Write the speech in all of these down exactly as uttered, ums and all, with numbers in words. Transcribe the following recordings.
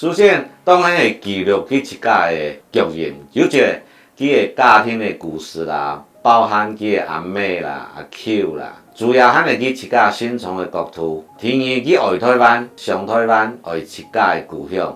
首先，當然會記錄佢自家个腳印，尤其佢个家庭个故事啦，包含佢个阿姆啦、阿舅啦，主要還係佢自家心中个國土。第二，佢愛台灣、想台灣、愛自家个故鄉，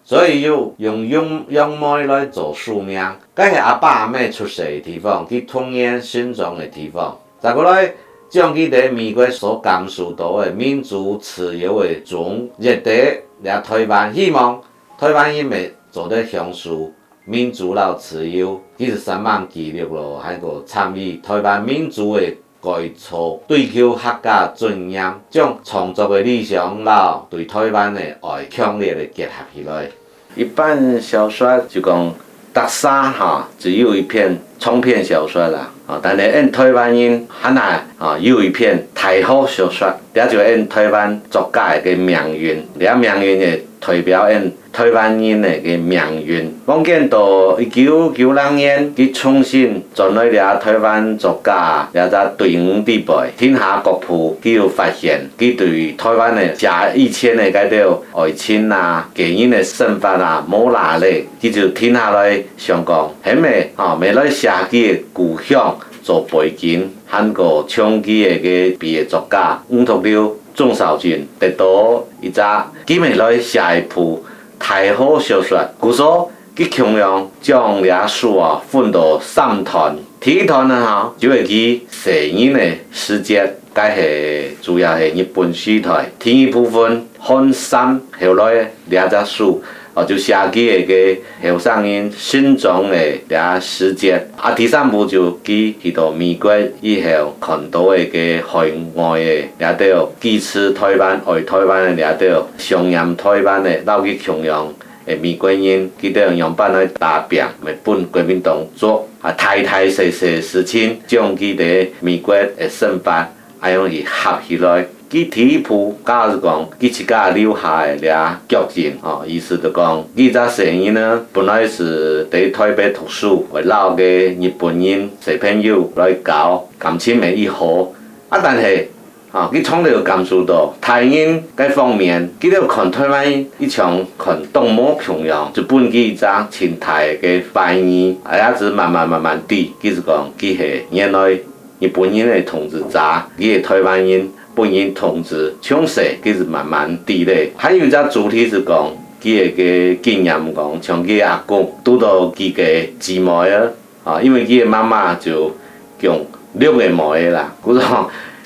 所以又用楊、楊梅來做書名。該係阿爸阿姆出世个地方，佢童年成長个地方。再過來，將佢在美國所感受到个民主、自由个種，熱帶這台灣，希望台灣人乜做得享受民主摎自由，佢就煞猛記錄咯，還過參與台灣民主个改造，追求客家尊嚴，將創作个理想摎對台灣个愛強烈个結合起來。一般小說就講，逐儕哈，只有一篇長篇小說啦，啊，但係𫣆台灣人還係啊有一篇大河小說，這就𫣆台灣作家个命運，這命運也代表𫣆台灣人个个命運。往前到一九九六年，佢重新轉來這台灣作家這隻隊伍裡背，天下各部，佢有發現，佢對台灣个寫以前个該兜愛情啊、個人个生活啊，無罅咧，佢就停下來想講，係毋係吼，乜來寫佢个故鄉做背景，還過像佢个个畢業作家吳濁流、鍾肇政得到一隻機會來寫一部大河小說。故所，佢共樣將這書啊分到三段。第一段呢，吼，就係佢細人个時節，該係主要係日本時代。第二部分，《寒蟬》，後來這隻書，哦，就寫佢个个後生人成長个這時節。啊，第三部就佢去到美國以後，看到个个海外个這兜支持台灣、愛台灣个這兜、想念台灣个，摎佢共樣个美國人，佢兜仰般來打拚，乜分國民黨捉。啊，大大細細事情，將佢在美國个生活 恁樣去合起來。佢第一部，假使講，佢自家留下个這腳印，哦，意思就講，佢這細人呢，本來係在台北讀書，會摎个日本人小朋友來交，感情乜異好。啊，但係，啊，佢從來有感受到，大人該方面，佢兜看台灣一像看動物共樣，就分佢一隻盡大个懷疑，啊，也係慢慢慢慢知，佢就講，佢係原來 日本人个統治者，佢个台灣人分人統治，從細佢就慢慢知咧。還有一隻主題係講，佢个个經驗講，像佢个阿公堵到佢个姊妹啊，啊，因為佢个媽媽就降六个妹仔啦，故所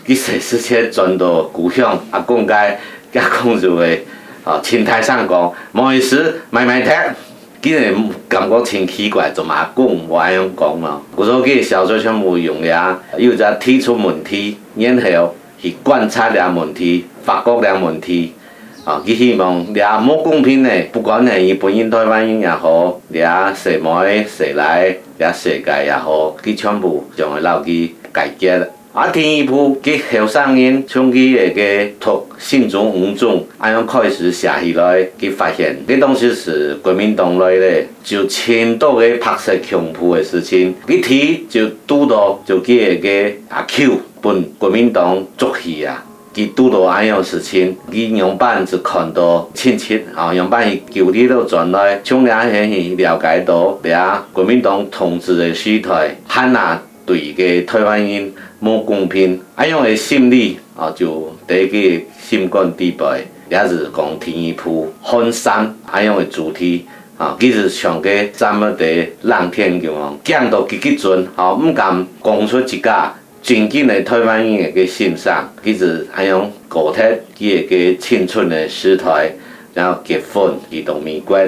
佢細時節轉到故鄉，阿公該，阿公就會，啊，盡大聲講，毋好意思，買買忒。 佢个感覺盡奇怪，做麼个阿公會恁樣講咯？故所佢个小說全部用這，有隻提出問題，然後去觀察這問題，發覺這問題。啊，佢希望這無公平个，不管係日本人、台灣人也好，這細妹、細倈，這世界也好，佢全部將會摎佢解決。 啊，第二部，佢後生人從佢个个讀新中、五中，恁樣開始寫起來，佢發現，該當時係國民黨來咧，就盡多个白色恐怖个事情。佢第一就堵到，就佢个个阿舅分國民黨捉去啊。佢堵到恁樣事情，佢仰般就看到親戚，啊，仰般去救佢兜轉來，從這去了解到，這國民黨統治个時代，還啊 對个台灣人無公平，恁樣个心理，啊，就在佢心肝底背，也係講第二部《寒蟬》恁樣个主題，啊，佢就像个蟬仔在冷天中央，驚到極極顫，啊，毋敢講出自家真正个台灣人个心聲，佢就恁樣過忒佢个个青春个時代，然後結婚去到美國。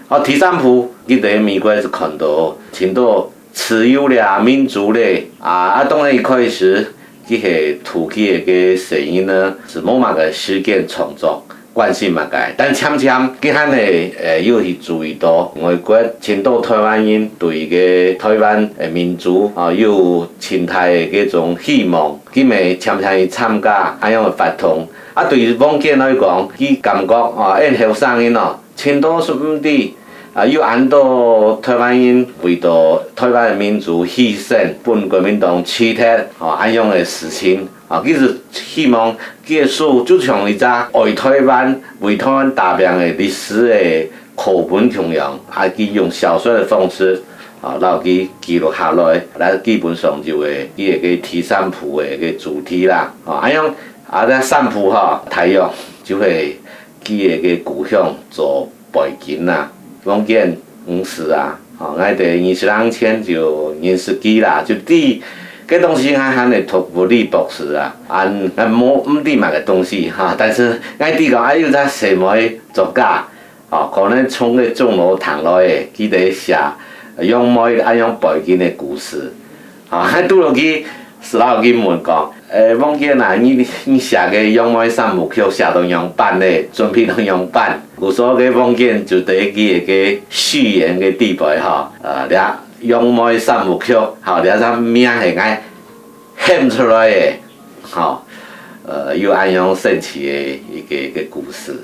啊，第三部，佢在美國就看到盡多 自由咧、民主咧，啊，啊，當然一開始，佢係圖佢个个細人呢，係無麼个時間創作，關心麼个。但漸漸，佢還係，呃，有去注意到，外國盡多台灣人對个台灣个民主，啊，有盡大个該種希望，佢乜漸漸去參加恁樣个活動。啊，對於往前來講，佢感覺，啊，𫣆後生人哦， 盡多係毋知，啊，有恁多台灣人為著台灣个民主犧牲，分國民黨取代，吼，恁樣个事情。啊，其實希望這書就像一隻愛台灣、為台灣打拚个歷史个課本共樣，啊，佢用小說个方式，啊，摎佢記錄下來，該基本上就係佢个第三部个个主題啦。啊，恁樣，啊，該三部吼，大約就係佢个个故鄉做背景啦。黃健毋識啊，吼，𠊎兜二十年前就認識佢啦，就知該當時𠊎還係讀物理博士啊，恁，𠊎無，毋知麼个東西哈，但是𠊎知講，啊，有隻細妹作家，吼，可能從該鐘樓聽來个，佢在寫楊梅恁樣背景个故事。 啊，還拄著佢，係摎佢問講：「欸，黃健啊，你，你寫个楊梅三部曲寫到仰般呢？準備到仰般？」故所个黃健就在佢个序言个底背吼，呃，這楊梅三部曲，吼，這隻名係𠊎喊出來个，吼，呃，有恁樣神奇个一個，一個故事。